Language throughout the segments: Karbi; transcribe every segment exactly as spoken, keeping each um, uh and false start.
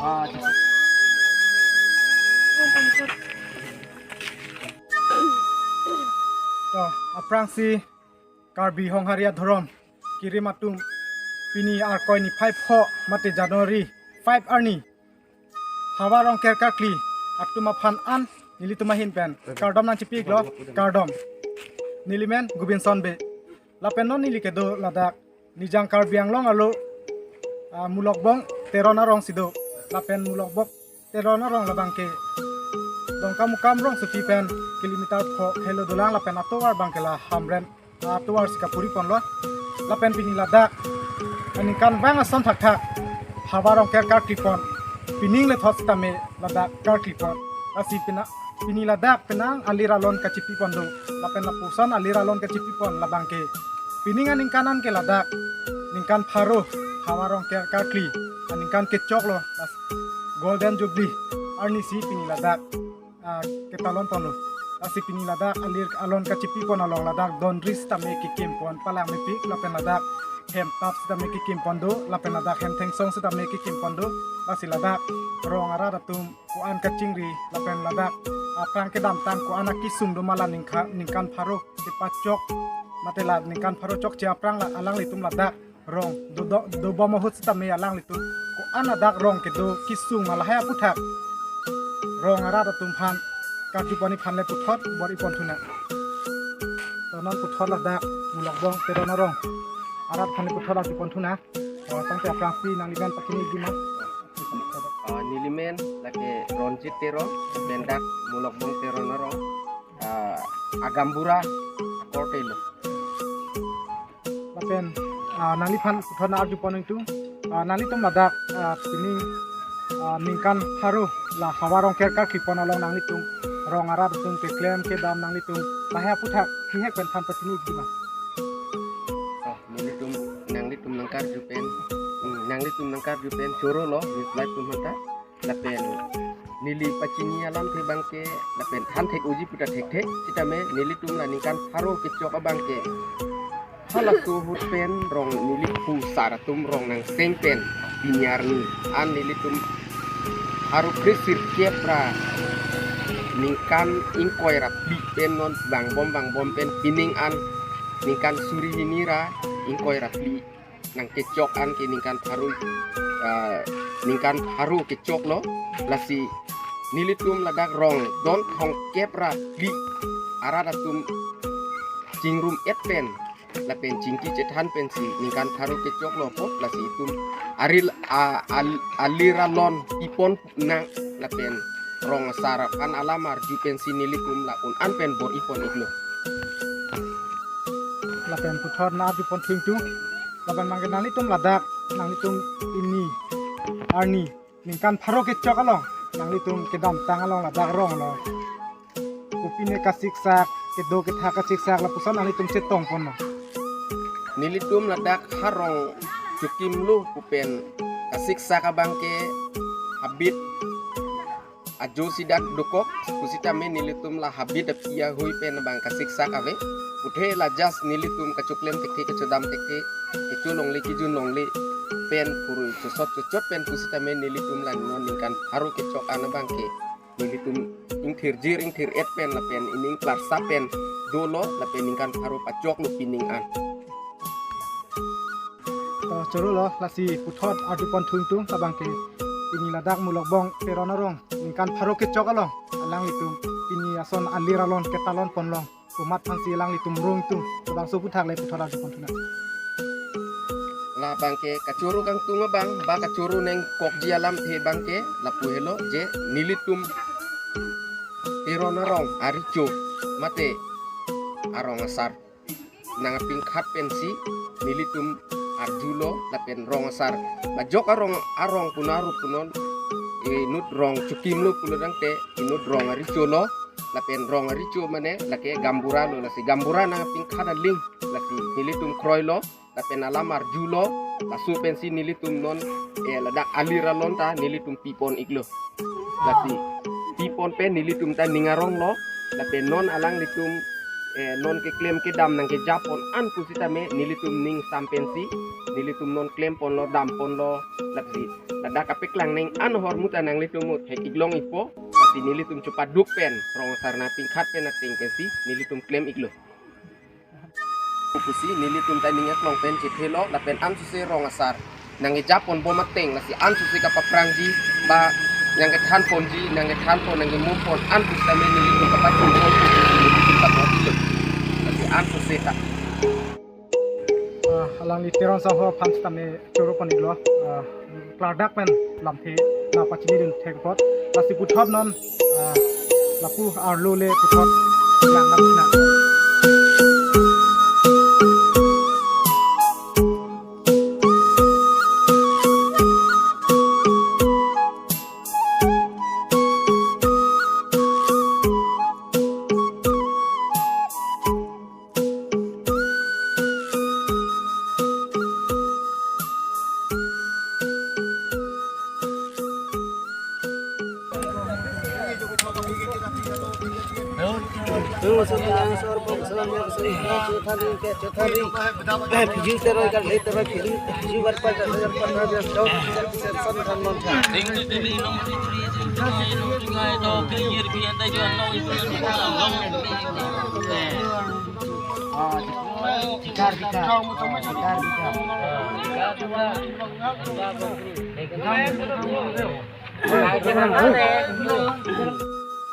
To, aphrangsi Karbi Honghari adhorom kirim atum, pini Arkoi niphai pho mate January five arni Havar Rongker Karkli atum aphan an nelitum ahin pen kardom nangchipi-iklo, kardom. Nelimen Gubinson Bey. Lapen non neli kedo ladak Nijang Karbi Anglong arlo, ah, Mulokbong Teron arongsi do. Lapen Mulokbong Teron arong labangke Dongkamukam rongsopi pen kilometer pho helo dolang, lapen atovar abangke la Hamren atovarsi kapuri ponlo. Lapen pini ladak aningkanvang ason thakthak Havar Rongker karkli pon, pining lethot sitame ladak karkli pon. Lasi pina, pini ladak penang alir alon kachipi pon do. Lapen lapuson alir alon kachipi pon labangke pining aningkan an ke ladak ningkan pharo Havar Rongker karkli aningkan kechoklo, las Golden Jubilee arnisi pini ladak, ah, ketalon ponlo. Lasi pini ladak alir alon kachipi pon along ladak dondri sitame kekim pon, palang mepik, lapen ladak hemtap sitame kekim pon do, lapen ladak hem thengsong sitame kekim pon do. Lasi ladak rong arat atum ko-an kachingri, lapen ladak aphrang kedamtang ko-an akesung do ma la ningkha-, ningkan pharo kepachok, mate la ningkan pharo chokche aphrang la alanglitum ladak rong do, do, dobom ahut sitame alanglitum ko-an adak rong kedo kesung ma lahai aphuthak rong arat atum aphan karju pon-ik aphan le puthot bor-i pon thu nang. To non puthot ladak Mulokbong Teron arong arat aphan le puthot arju pon thu nang. To tangte aphrangsi nanglimen pachini-ikji ma? Ah, nelimen lake Ronjit Teron, lapen dak Mulokbong Teron arong, ah, a gaonbura akorte lo. Lapen, ah, nangliphan puthot nang arju pon-ik thu. Ah, nanglitum ladak, ah, pining, ah, ningkan pharo la Havar Rongker karkli pon along nanglitum rong arat atum keklem kedam nanglitum lahai aphuthak kehek pen than pachini-ikji ma? Ah, nelitum, nanglitum nangkarju pen, hmm, nanglitum nangkarju pen choro lo, news live atum aphanta. Lapen neli pachini alamthe abangke, lapen than thek-oji puta thekthe, sitame nelitum la ningkan pharo kechok abangke halaso ahut pen rong neli phu sar atum rong nangseng pen pini arni an nelitum pharo kre sirkep ra ningkan ingkoi ra phli pen non vangbom vangbom pen pining an ningkan suri hini ra ingkoi ra phli nangkechok an ke ningkan pharo, ah, ningkan pharo kechoklo. Lasi nelitum ladak rong don thomkep ra phli arat atum chingrum-et pen lapen chingki chethan pensi ningkan pharo kechoklo apot, lasi itum aril a, al, alir alon ipon nang, lapen rong asar aphan alam arju pensi nelitum la un-an pen bor-i pon-iklo. Lapen puthot nang arju pon thu nang thu. Lapen abangke nanglitum ladak, nanglitum pini arni ningkan pharo kechok along nanglitum kedamtang along ladak rong lo, kopine kasiksak, kedo kethak kasiksak lapuson nanglitum chetong ponlo? Nelitum ladak ha rong chokimlo pu pen kasiksak abangke habit ajo si dak dokok, pusitame nelitum la habit api ahui pen abang kasiksak ave. Puthe la just nelitum kachoklem thekthe, kachodam thekthe, kecho longle kejun longle pen purui chosot chochot pen pusitame nelitum la non ningkan pharo kechok an abangke nelitum ingthirjir ingthir-et pen lapen ining klarsa pen dolo, lapen ningkan pharo pachoklo pining an. To choro lo, lasi puthot arju pon thu nang thu, labangke pini ladak Mulokbong Teron arong ningkan pharo kechok along alanglitum pini ason alir alon ketalon pon long komat aphansi alanglitum rong thu, labangso aphuthak le puthot arju pon thu nang. Labangke kachoro kangtung abang ba kachoro nangkokji alamthe abangke lapu helo, je nelitum Teron arong arecho mate arong asar nangpingkhat pensi nelitum arjulo, lapen rong asar, majok arong, arong puna ru punon, inut rong chokimlo pulo tangte inut rong arecho lo, lapen rong arecho mane lake gaonbura lo, lasi gaonbura nangpingkhat aling lasi nelitum kroilo, lapen alam arjulo, laso pensi nelitum non, eh, ladak alir alon ta nelitum pi pon-iklo. Lasi pi pon pen nelitum ta ning aronglo, lapen non alanglitum eh, non keklem kedam nangkejapon an pusitame nelitum ning sam pensi, nelitum non klemponlo, damponlo, lapusi ladak kapeklang ning an ahormu ta nanglitum ahut thek-iklong-ikpo, lasi nelitum chepaduk pen, rong asar nangpingkhat pen ateng pensi, nelitum klem-iklo. Pusi nelitum ta ning aklong pen chethelo, lapen ansose rong asar nangkejapon bom ateng, lasi ansose kapaprangji, ba nangkethanponji, nangkethanpon, nangkemupon, an pusitame nelitum kapachunpon, nelitum kapachunpon. Lasi ansose ta. Ah, alangli Teron sangho aphan sitame choro pon-iklo, ah, klardak pen lamthe nangpachinidun thek apot. Lasi puthot non, ah, lapu arlo le puthot lang nang sina.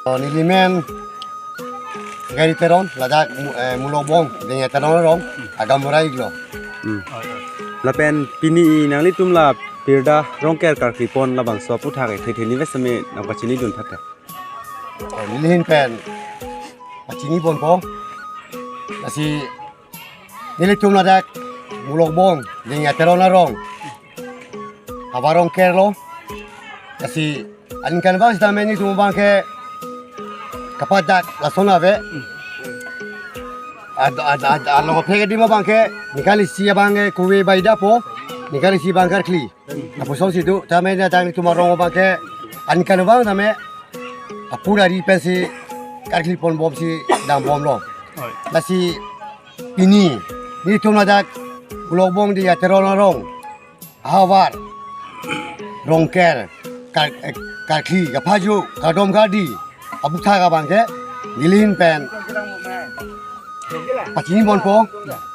Oh, nelimen Gari Teron, ladak Mu-, eh, Mulokbong, Dengja Teron arong, agam rai iklo. Hmm. Lapen pini nanglitum la pirda rongker karklipon labangso aphuthak e thethe ni vesame nangpachinidun thakthak. Eh, nelihin pen pachiniponpo. Lasi nelitum ladak Mulokbong, Dengja Teron arong, havar rongkerlo. Lasi aningkanvang sitame nelitum abangke kapadak lason ave. Ad, ad, ad, along phek adim abangke ningkan isi abangke kove baidapo, ningkan isi abang karkli. Lapuson si do, tame nelitum arong abangke aningkanvang tame apura ri pensi karkliponbomsi dambomlo. Oi. Lasi pini nelitum ladak Mulokbong Dengja Teron arong havar rongker kar-, eh, karkli kaphaju kardom kardi aphuthak abangke nelihin pen pachiniponpo.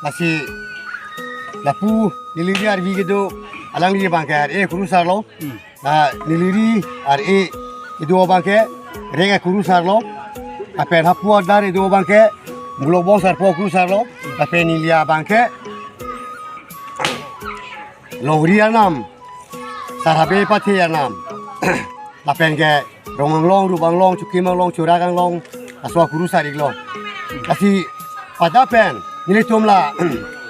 Lasi lapu neliri arvi kedo, alangli abangke ar-e kurusarlo. Hmm. Ah, neliri ar-e kedo abangke rek akurusarlo. Lapen hapu adar kedo abangke Mulokbong sarpo akurusarlo. Lapen neli abangke longri anam, sar habe pathe anam. Lapen ke Rong Anglong, Rup Anglong, Chokim Anglong, Chorak Anglong, laso akurusar iklo. Lasi pada pen nelitum la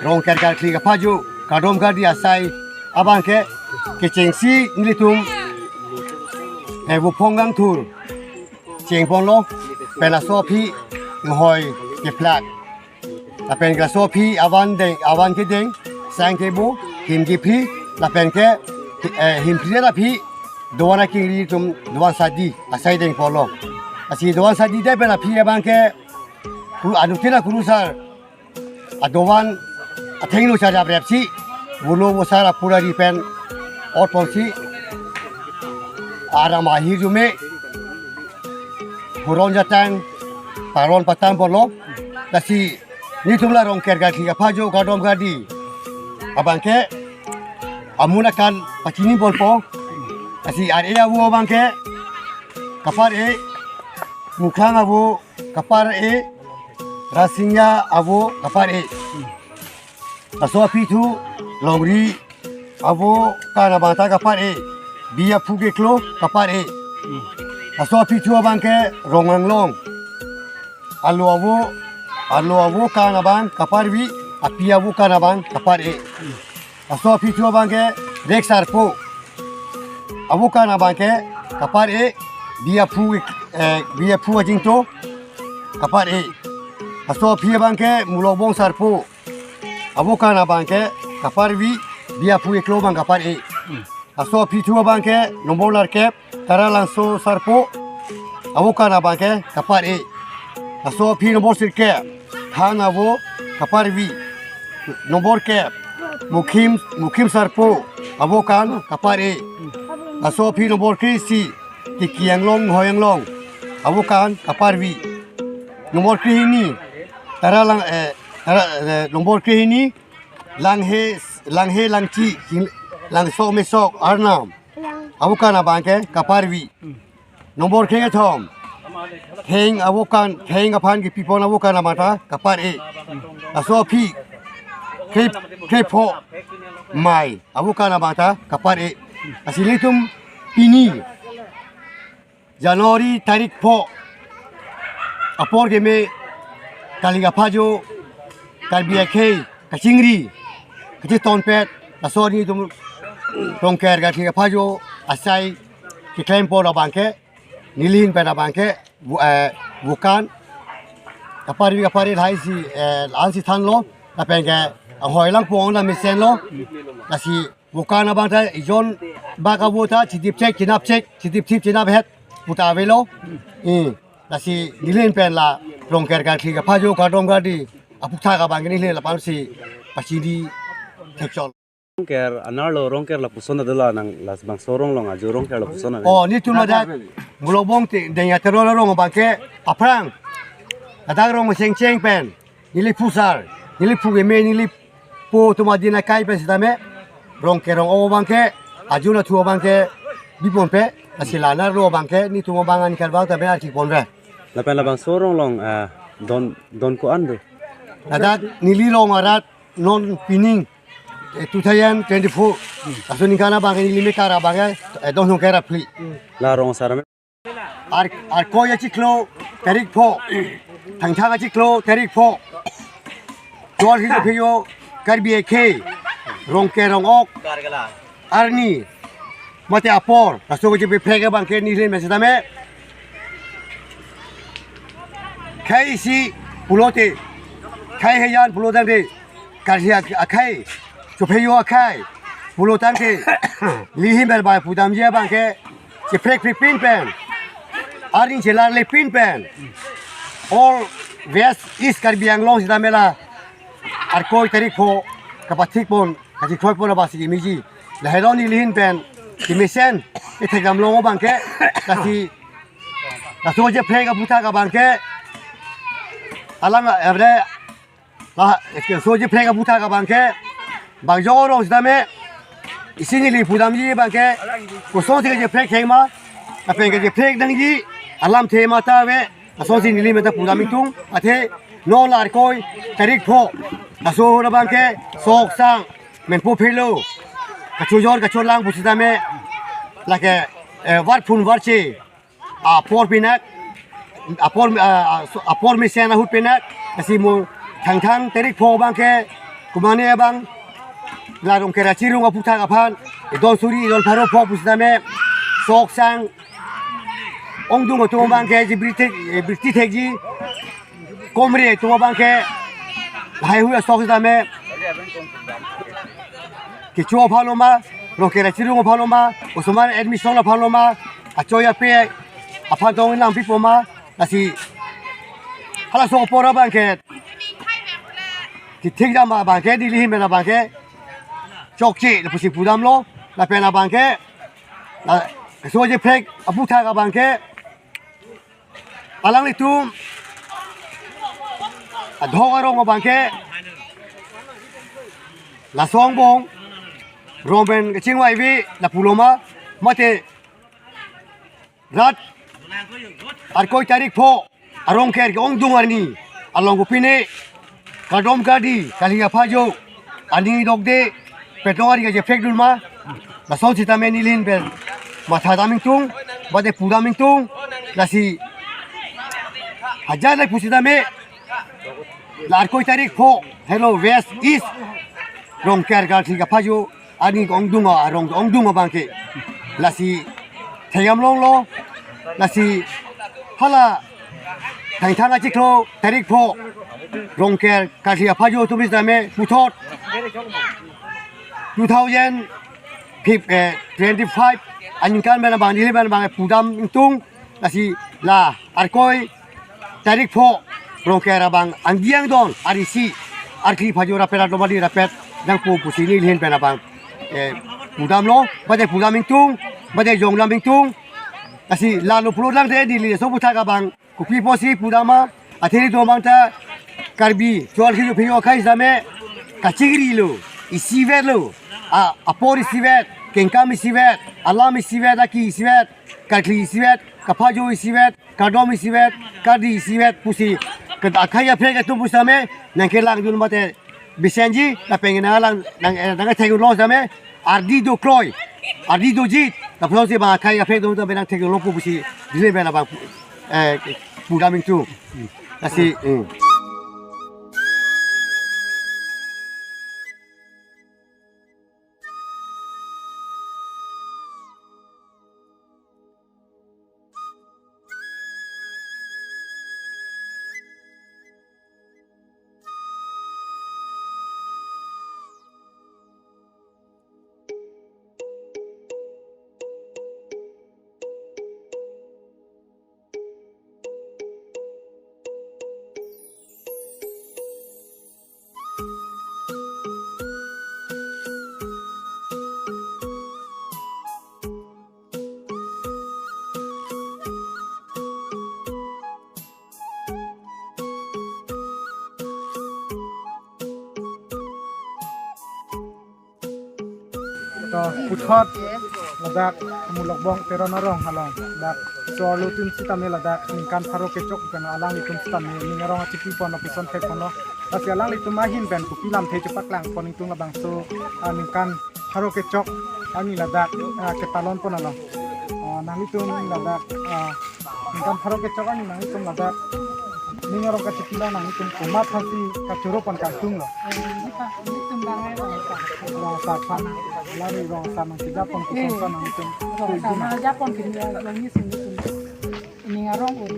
rongker karkli kaphaju kardom kardi asai abangke kechengsi nelitum, eh, vophong kangthur chengponlo, pen laso aphi inghoi kephlak. Lapen ke laso aphi avan deng, avan kedeng, sang kebo, him kephri, lapen ke, eh, him phri aphi dovan akengri atum dovan sadi asai dengponlo. Lasi dovan sadi det pen aphi abangke ku-, anuttin akurusar adovan athengno charjaprepsi, volo vosar apura ri pen otponsi, aram ahirjume, puron jatang, paron patamponlo. Lasi nelitum la rongker karkli kaphaju kardom kardi abangke amun akan pachiniponpo. Lasi ar-e avo abangke kapar-e, Mukhang avo kapar-e, Rasingja avo kapar-e. Laso aphi thu longri avo kan abang ta kapar-e, bi aphu keklo kapar-e. Laso aphi thu abangke Rong Anglong, alo avo, alo avo kan abang kaparvi, api avo kan abang kapar-e. Laso aphi thu abangke rek sarpo, avo kan abangke kapar-e, bi aphu, eh, bi aphu ajingto kapar-e. Laso aphi abangke Mulokbong sarpo, avo kan abangke kaparvi, bi aphu keklo abang kapar-e. Laso aphi thu abangke nombor nerkep, Taralangso sarpo, avo kan abangke kapar-e. Laso aphi nombor sirkep, Than avo kaparvi. Nombor kep, Mukhim, Mukhim Sarpo, avo kan kapar-e. Laso aphi nombor kre-isi, Tiki Anglong, Hoi Anglong, avo kan kaparvi. Nombor krehini, Tara Lang, eh, Tara, eh, nombor krehini, Langhe, Langhe Langchi, King-, Langsok Mesok Arnam, avo kan abangke kaparvi. Nombor kre-kethom, Theng avo kan, Theng aphan kipipon avo kan abangta kapar-e. Laso aphi, kre, krepho, Mai, avo kan abangta kapar-e. Lasi nelitum pini January tarik pho apor keme, kali kaphajo, Karbi akhei kachingri, kachetonpet, laso arni nelitum Rongker Karkli Kaphajo asai keklempon abangke, nelihin pen abangke, vo-, eh, vo kan kaparvi kapar-e lahai si, eh, la-ansi thanlo, lapenke ahoi lang pong la mesenlo, lasi vo kan abangta ejon bak avo ta chedipchek, chenapchek, chedipthip chenaphet puta avelo. Eh, lasi nelihin pen la Rongker Karkli Kaphajo kardom kardi aputhak abangke nelihin lapusi pachini thekchot. Rongker anerlo, Rongker lapuson adela nang, labangso arong along ajo Rongker lapuson ave. Oh, nelitum ladak Mulobong te Dengya Terol arong abangke aphrang, ladak rong chengcheng pen, neli phusar, neli phu keme, neli po atum adin akai pen sitame, Rongker rong-ok abangke, ajo nathu abangke biponpe, lasi la anerlo abangke nelitum abang an karbang tame archikponre. Lapen labangso arong along, ah, don, don ko-an do? Ladak neli rong arat non pining, eh, two thousand twenty-four, laso aningkan abangke neli mekar abangke, eh, don hong kera phli. La rong asar me? Ar-, Arkoi achiklo tarik pho, Thangthang achiklo tarik pho, Chor Hijo Phejo Karbi akhei, Rongker rong-ok arni mate apor, laso kachepaprek abangke nelihin pen sitame, khei isi pulote, khei hejan pulotangte, Karkli ak-, akhei, Chophejo akhei pulotangte, nelihin pen bai pudamji abangke, cheprekpripin pen, arni chelarlepin pen, all West East Karbi Anglong sitame la Arkoi tarik pho kapathikpon, kachikroipon abangsi kemeji. Lahelo nelihin pen kemesen, ethek damlong abangke, lasi laso cheprek aputhak abangke, alang, eh, bre, la, laso cheprek aputhak abangke, bang jong arong sitame, isi neli pudamji abangke, kosonsi kacheprek thekma, lapen kacheprek nangji alamthe mata ave, lasonsi neli meta pudam ingtung, athe non la Arkoi tarik pho, laso ahut abangke, sok sang, menpo phelo, kachojor kachorlang pusitame, lake, eh, varphun varche apor pinak, apor, ah, ah, so, apor mesen ahut pinak, lasi mo Thangthang tarik pho abangke, kumane abang, la Rongker achirung aputhak aphan, don suri, don pharo pho pusitame, sok sang, ongdung atum abangke, je birti thek, eh, birti thekji, komre atum abangke, lahai hui asok sitame, kecho aphan lo ma, Rongker achirung aphan lo ma, osomar admission aphan lo ma, achoi ape aphan tong inam pipo ma, lasi halaso apor abangke, kethik dam abangke, nelihin pen abangke, chokche, lapusi pudamlo, lapen abangke, la, laso cheprek aputhak abangke, alanglitum adhok arong abangke, laso angbong rong pen kachingvaive lapu lo ma, mate rat Arkoi tarik pho, a-Rongker ke-ongdung arni along kopine, kardom kardi, Karkli Kaphajo aning dokde, petong ari kacheprek dun ma, lason sitame nelihin pen matha dam ingtung, mate pudam ingtung, lasi hajar lai pusitame, la Arkoi tarik pho, helo West East, Rongker Karkli Kaphajo aning ongdung, arong ongdung abangke, lasi thek damlonglo, lasi hala Thangthang achiklo tarik pho, Rongker Karkli Kaphajo atum sitame puthot two thousand fif-, eh, twenty-five aningkan pen abang, neli pen abang pudam ingtung, lasi la Arkoi tarik pho, Rongker abang angdiang dong, arisi, arkli phajor rapet, adomali rapet, nangpo pusi neli ahin pen abang, eh, pudamlo, bade pudam ingtung, bade jongnam ingtung. Lasi lalo pulo lang de neli laso aputhak abang kopi pusi pudam ma, athe nelitum abang ta Karbi, chol khijo phijo akhei sitame, kachikrilo, isivetlo, a, apor isivet, kengkam isivet, alam isivet, aki isivet, karkli isivet, kaphajo isivet, kardom isivet, kardi isivet pusi, ke akhei aphrek atum pusitame nangkelangdun mate bisenji, lapen nanglang, nang, eh, nangthekdunlo sitame, ardi do kroi, ardi do jit, lapuson si abang akhei aphrek atum tame nangthekdunlo pu pusi, neli pen abang, eh, pudam ingtung. Lasi, hmm. To puthot ladak Mulokbong Teron arong along dak so arlo atum sitame ladak ningkan pharo kechok pen alanglitum sitame ning arong achipi pon lapuson thek ponlo. Lasi alanglitum ahin pen kopi lamthe chepaklangpon ingtung labangso, ah, ningkan pharo kechok arni ladak, ah, ketalon pon along. Ah, nanglitum ladak, ah, ningkan pharo kechok arni nanglitum ladak ning arong kachipi along nanglitum komat aphansi kachoro pon kangtunglo? Rongsa aphan, lari rongsa nangkejapon koson nanglitum? Rongsa nangkejapon kini along ni sini sini. Ning arong un.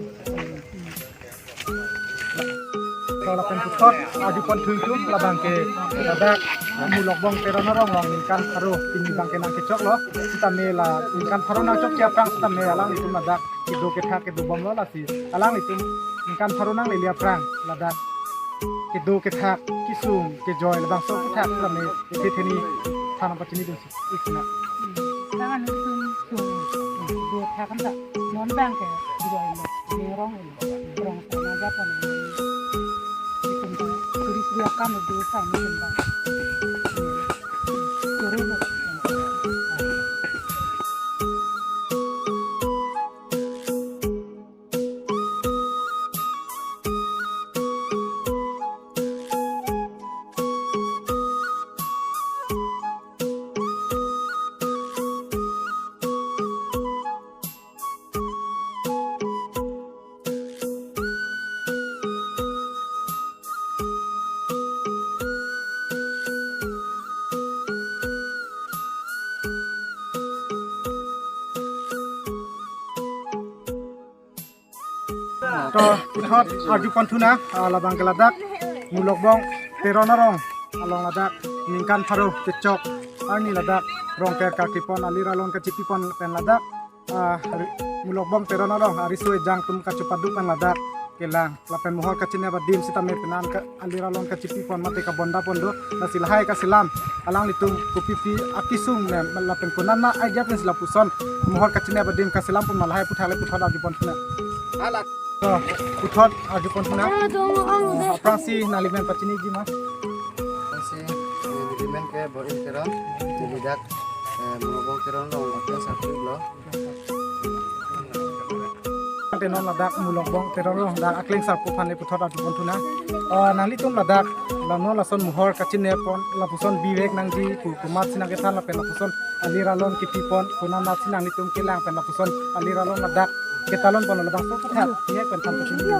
So lapen puthot arjupon thu ingtung labang ke ladak Mulokbong Teron arong along ningkan pharo pini abang ke nangkechoklo. Sitame la ningkan pharo nangchokche aphrang sitame alanglitum ladak kedo kethak kedobomlo, lasi alanglitum ningkan pharo nanglele aphrang ladak kedo kethak kesung kejoi labangso aputhak sitame ethe theni than nangpachinidunsi. Isna. Tangan itu sung dua thak kan tak non abang ke dua ini, ini rong ini, rongsa nangkejapon ini. Itu turis dia kan itu sang ini kan. Curi bu. To puthot arjupon thunang, ah, labang ke ladak Mulokbong Teron arong along ladak ningkan pharo kechok arni ladak rongker karkli pon, alir alon kachipi pon pen ladak, ah, ri-, Mulokbong Teron arong ariso ejang atum kachepaduk pen ladak kelang lapen mohor kachinep adim sitame penan ke alir alon kachipi pon mate kabonda pon do. Lasi lahai kaselam alanglitum kopipi akesung ne lapen konatna aija pensi lapuson mohor kachinep adim kaselam pon ma, lahai aputhak le puthot arjupon thunang. Hala. To, puthot arjupon thunang. Aphrangsi nanglimen pachiniji ma? Aphrangsi, eh, nelimen ke Bor-i Teron, neli dak, eh, Mulokbong Teron arong akleng sarpo lo. Ante non ladak Mulokbong Teron arong dak akleng sarpo aphan le puthot arjupon thunang. Ah, nanglitum ladak la non lason mohor kachinep pon lapuson bivek nangji pu komatsi nangkethan lapen lapuson alir alon kipi pon konatsi nanglitum kelang pen lapuson alir alon ladak ketalon pon labangso aputhak nek pen than pachiniji.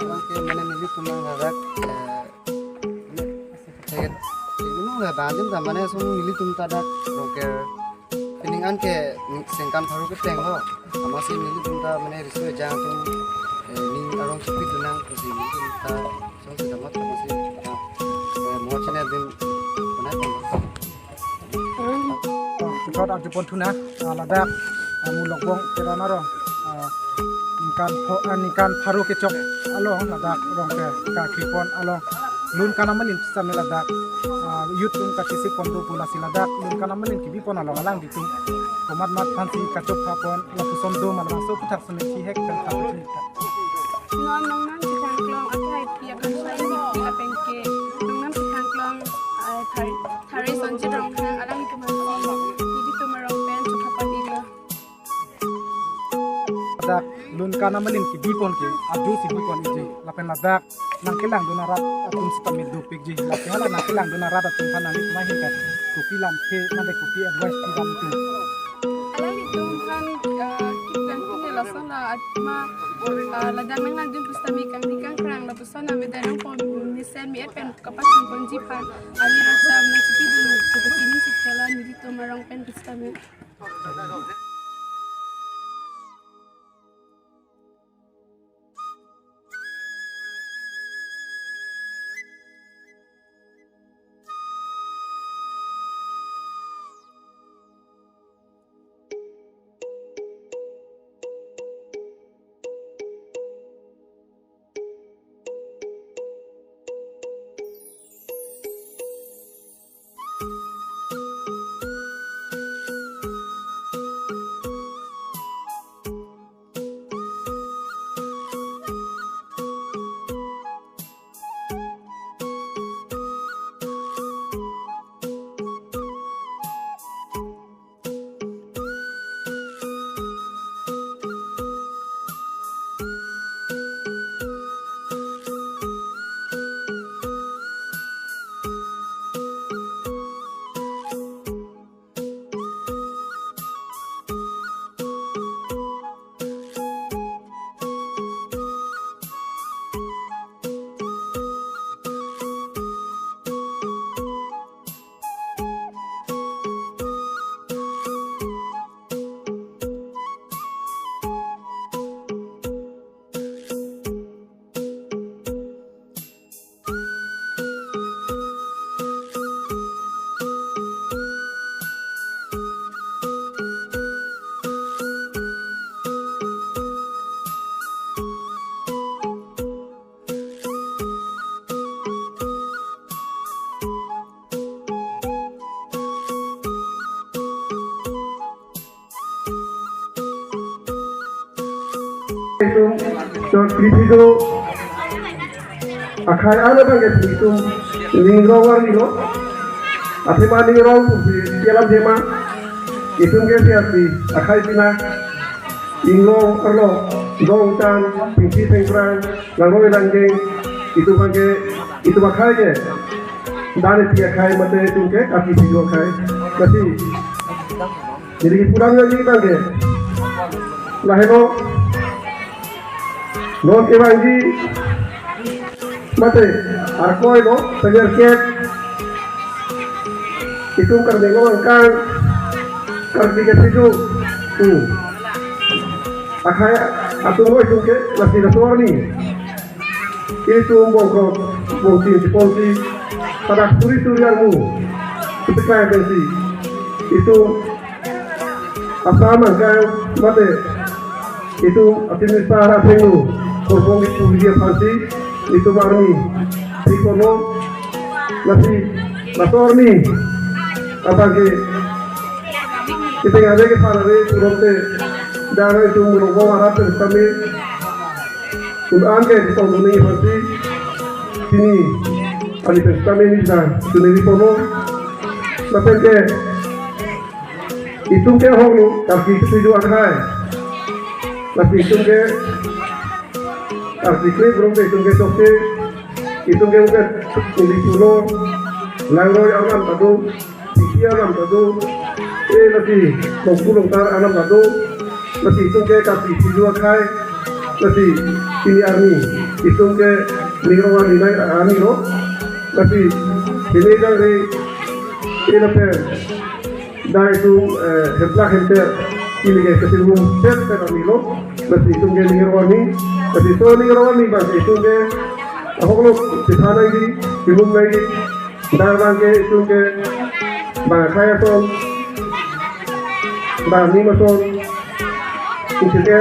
Oke, mane nelitum ladak, eh, Thek, thek nung la bang adim ta mane sung nelitum ta dak rongker pining an ke ningkan pharo ketenglo. Amatsi nelitum ta mane riso ejang atum, eh, ning arong chepidun nang pusi nelitum ta sungsi damat ta pusi, eh, mohor chine adim pernah tenglo. Puthot arjupon thunang, ah, ladak, ah, Mulokbong Teron arong, ah, Kan pho, ah, ningkan pharo kechok along ladak Rongpen karkli pon along Lun Kanam Malin sitame ladak, ah, youth atum kachesik pon do pu lasi ladak Lun Kanam Malin kebi pon along alanglitum komat mat aphansi kachopha pon lapuson do ma labangso aphuthak sene thihek pen thap chini ta. Non nongnam si thangklong akhai pi akan sai ni pi apenke. Nongnam si thangklong, ah, Thar-, Thari Sonjit Ronghang alanglitum aphansi nelitum arong pen chopha pon iklo. Ladak Lun Kanam Malin kebi pon ke adu si bi pon ikji. Lapen ladak nangkelangdun arat atum sitame dopikji. Lapen hala nangkelangdun arat atum aphan nanglitum ahin pen kopi lamthe mate kopi advice pidam tum? Alanglitum aphan, ah, kiplang kine lason la atma, ah, ladak nanglangdun pu sitame kangni kangkrang lapuson avedai nangpon mesen mi-et pen kapachun ponji aphan, ali racham nangchipidun pu kachini chikela nelitum arong pen pu sitame. Itum, so, Kriphidou akhai ano bangke itum ningrong arni lo. Athema ningrong pusi kelam thema. Itum ke siasi akhai pina. Ingrong arlo, dongtan, pingsi pengprang, langroi langjeng, itum bangke, itum akhai ke. Dane pi akhai mate itum ke, api pi akhai. Lasi, jadi pulang lagi bangke. Laheno, non ke bangji, mate, arkoi lo, pengerket, itum karmelo angkang, karbi ke situ, hmm. Akhai, atum lo itum ke, lasi laso arni. Itum bongkok, bongtin, ponti, pada suri suri armu, ipekai pensi. Itum, Assam angkang, mate, itum, atim nisa arap henglu, korpong itum dia aphansi, itum arni, ikono, lasi, laso arni, apake, kita ngave ke parare, turunte, dana itum, rokok arap, kami, Un-an ke, di tong duni pasti, sini, ali pen sitame ni sa, sini di pono. Lapen ke, itum ke ahok lo, tapi itu tujuh akhai. Tapi itum ke, tapi klik belum ke, itum ke soke, itum ke bukan, ini pulo, langroi aman tadu, P T alam tadu, eh, lasi, Bongku Longtar alam tadu, lasi itum ke Karbi Siju akhai, lasi pini arni, itum ke ningrong arni nai arni lo, lasi pini jangre, eh, lapen, dai itum, eh, hemplak hemter, pini ke kesilbum set set arni lo, lasi itum ke ningrong arni, lasi so ningrong arni bang, itum ke, ahok lo, sitha nai di, simum nai di, Dak bang ke itum ke bang akhai ason, bang nim ason, itum ke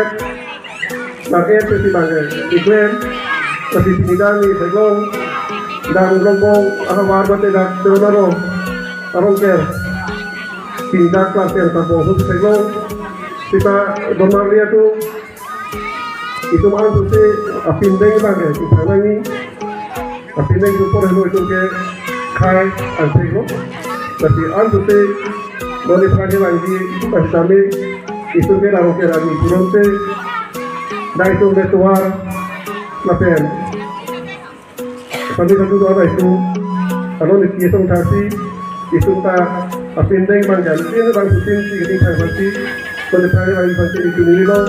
Tar-et pensi bang ke iklem, lasi pini dak ni theklong, dak Longbong ahavar mate dak Teron arong, Arongker, pini dak Klarseng Karbong ahut theklong. Sita Don Marli atum, itum an suse apindeng bang ke iphanangji. Apindeng itum por helo itum ke khai angthek lo. Lasi an suse non iphan ke langji itum kasitame itum ke Arongker arni pulote dak itum ke tovar lapen kami satu doa dak itum alon isi song thasi itum ta apindeng bang jan itum bang sutin si keting thang thasi non iphan ke langji aphan ke itum neli lo.